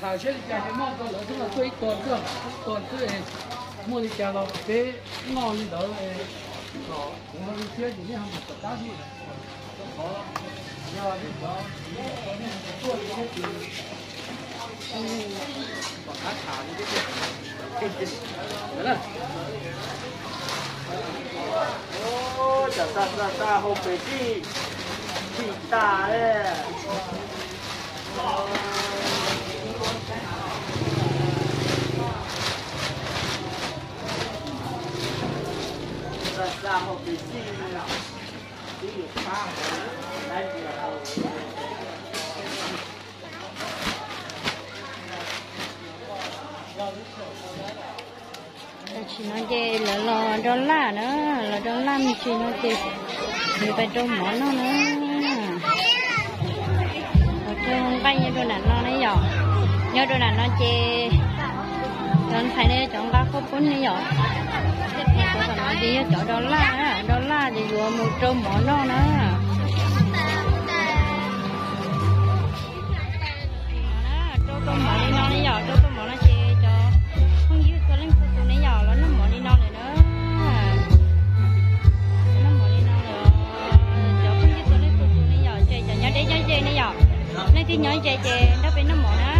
Tham saib li cas ces noj rau lawv xwb, tuaj ib tuas xwb, ib tuas xwb, muaj li cas los peb noj li ntawd, kom kuv ho li thiab ces nej ho mus tom qab xwb. Qhov yog li cov tuaj li thiab ces tom qab tham li thiab. Tam tag tag hauv pes tij tsis tas li. Tam tag hauv pes tij twb yuav pab hauv laib ntias hauv. Tam sim no ces lawv los do laj na, los do laj me ntsis no ces yuav pais rau mov noj na. Los rau nqaij nyob rau nram no ne yom, nyob rau nram no ces cov ntxhais no yog cov nqa qhaub poob ne yom. Cov tom no ces yog cov do laj na, do laj ces yuav mus rau mov noj na. Rau rau mov li no ne yom, rau rau mov no ces cov phooj ywg txhua leej txhua tus ne yom los noj mov li no lawm na. Noj mov li no lawm, cov phooj ywg txhua leej txhua tus ne yom, ces cov nyob deb nyob ze ne yom, leej twg nyob ze ces nrog peb noj mov na.